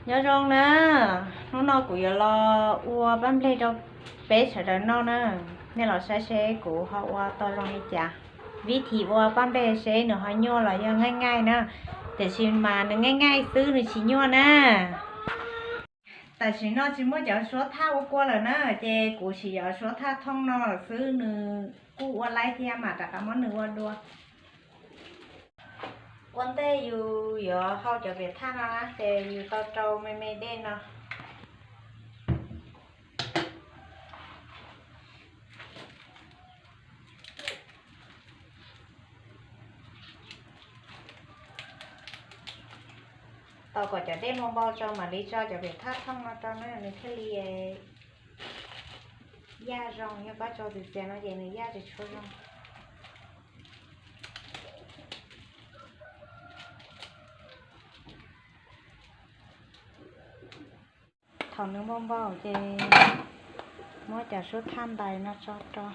Nyob zoo na, hnub no kuv yuav los ua paj nplej rau peb sawv daws noj na. Nej los saib seb kuv ho ua tau zoo li cas. Vib thim ua paj nplej seb nws ho nyuaj los yog nqaij nqaij na. Tiam sis mas nws nqaij nqaij xwb nws tsis nyuaj na. Tam sim no tsis muaj cov suab thaj ua kua lawm na, ces kuv sim yuav suab thaj thooj no lawm xwb, nws kuj ua laib thiab mas rov qab muab nws ua dua. Ua ntej yus yuav hau cov piam thaj no na ces yus tau rau me me dej no. Tau kom cov dej npau npau tso mam li tso cov piam thaj thooj no rau na, nws thiaj li yaj zoo, yog koj tso txias txias no ces nws yaj tsis tshua zoo. Thaum nws npau npau ces muab cov suab thaj ntais no tso rau.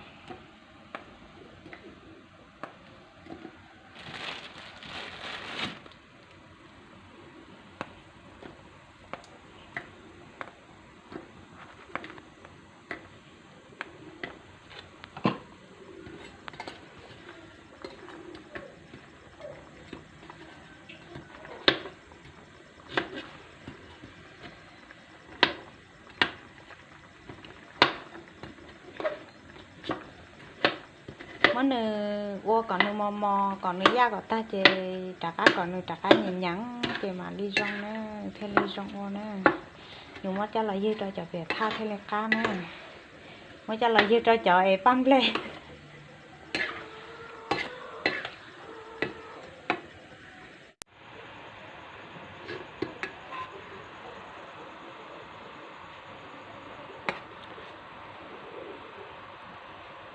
Muab nws ua kom nws mos mos kom nws yaj kom tag ces rov qab kom nws rov qab nyeem nyeem ces mam li zoo na, thiaj li zoo ua na. Yus muab coj los ywg rau cov piam thaj thiaj li qab na. Muab coj los ywg rau cov es paj nplej.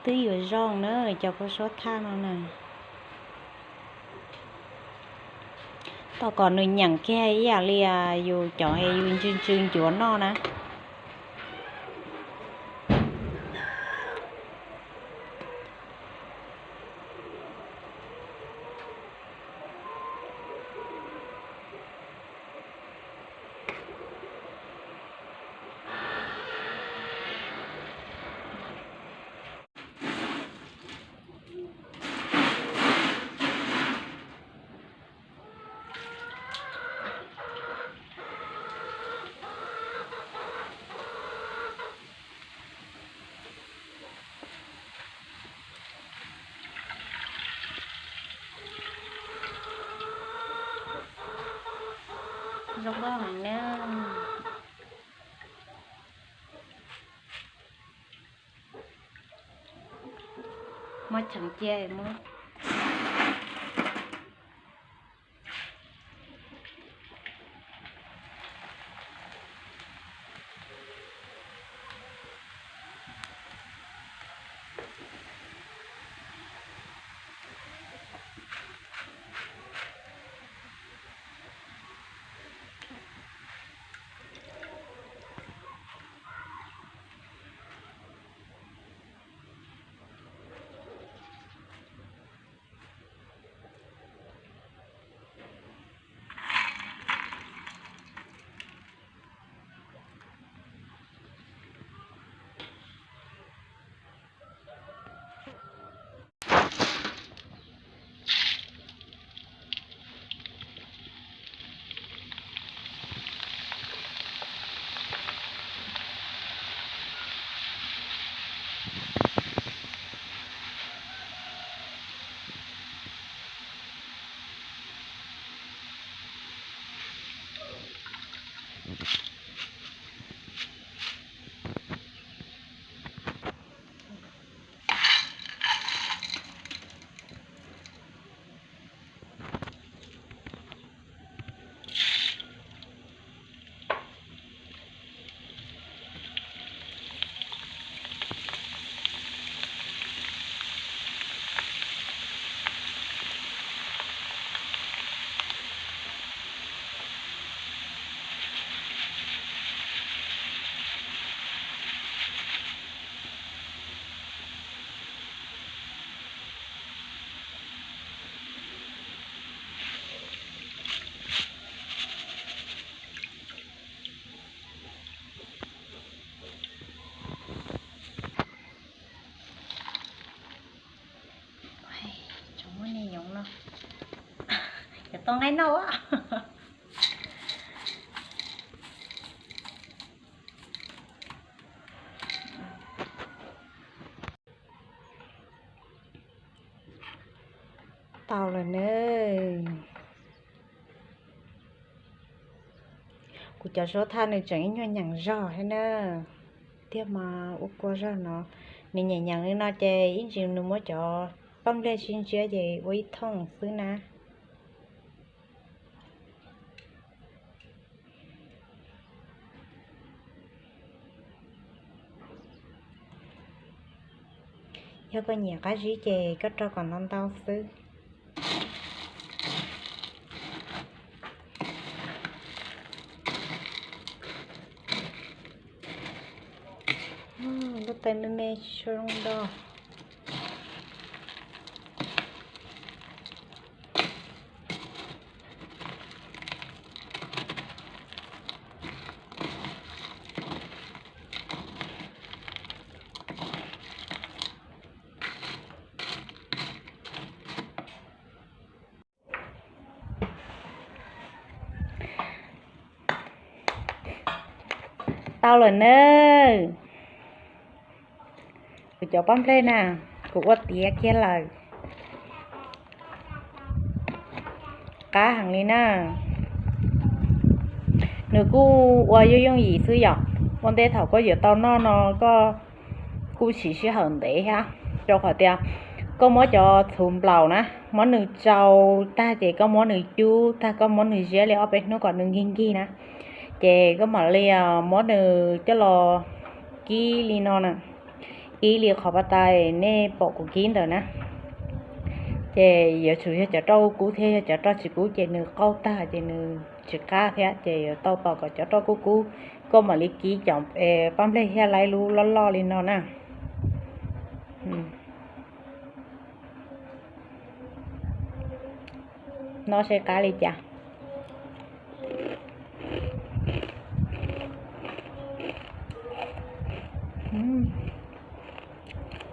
Twb yuav zoo na cov kua suab thaj no na. Tau kom nws nyeem kiag ib yam li yus cov es yus ntsw ntsw ncuav noj na. Zoo nkauj heev na. Muab cheem cia muab. Tau nqaij noj. Tau lawm na. Kuv cov suab thaj nws tseem ib nyuag nyeem zog thiab na. Tiag mas ua kua zog no, nws nyeem nyeem li no ces ib ntsis nws muab cov paj nplej sib ntsiab ces ua ib thooj xwb na. Yog koj nyiam qab zib ces koj rau kom ntau ntau xwb. Lub taw me me tsis tshua zoo do. Tau lawm nawb. Kuv cov paj nplej na, kuv ua tiav kiag lawm. Qab heev li na. Nws kuj ua yooj yooj yim xwb yom. Ua ntej thaum koj yuav tau noj no koj kuj siv sij hawm ntev thiab, rau qhov tias koj muab cov txhuv nplaum na, muab nws tsau tag ces koj muab nws cub tag, koj muab nws ziab li ob peb hnub kom nws nkig nkig na, ces koj mam li muab nws coj los kib li no na, kib li qhov pas tais nej pom kuv kib ntawd na. Ces yuav tsum yog cov roj kub kub thiab, yog cov roj tsis kub ces nws qaug tag ces nws tsis qab thiab, ces yuav tau pom kom cov roj kub kub, koj mam li kib cov paj nplej thiaj laib lub loj loj li no na. No seb qab li cas.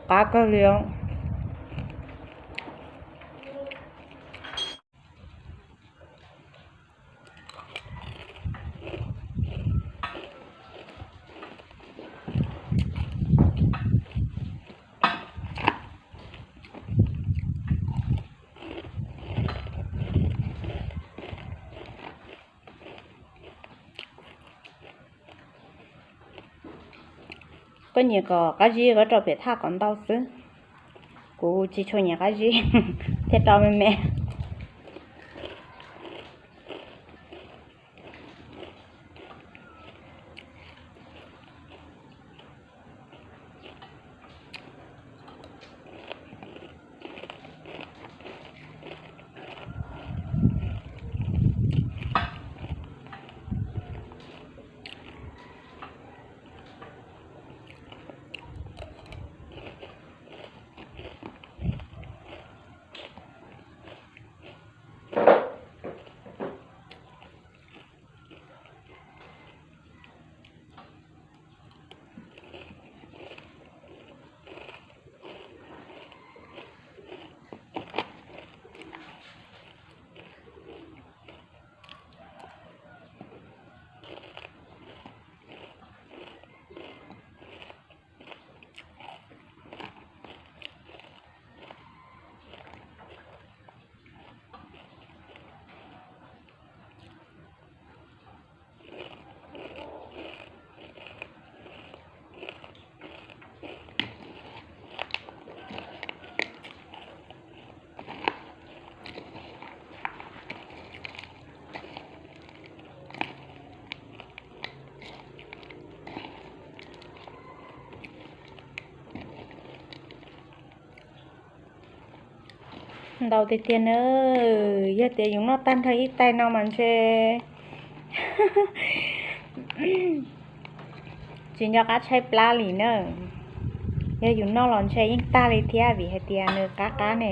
Qab kawg li. Koj nyiam kom qab zib koj rau pem thaj kom ntau xwb. Kuv tsis tshua nyiam qab zib, thiaj rau me me. Ntau tiag tiag na, yog tias yus noj tag nrho ib tais no mas ntshe tsis nco qab tshaib plab li na. Yog yus noj los ntshe yeej tag li thiab vim hais tias nws qab qab ne.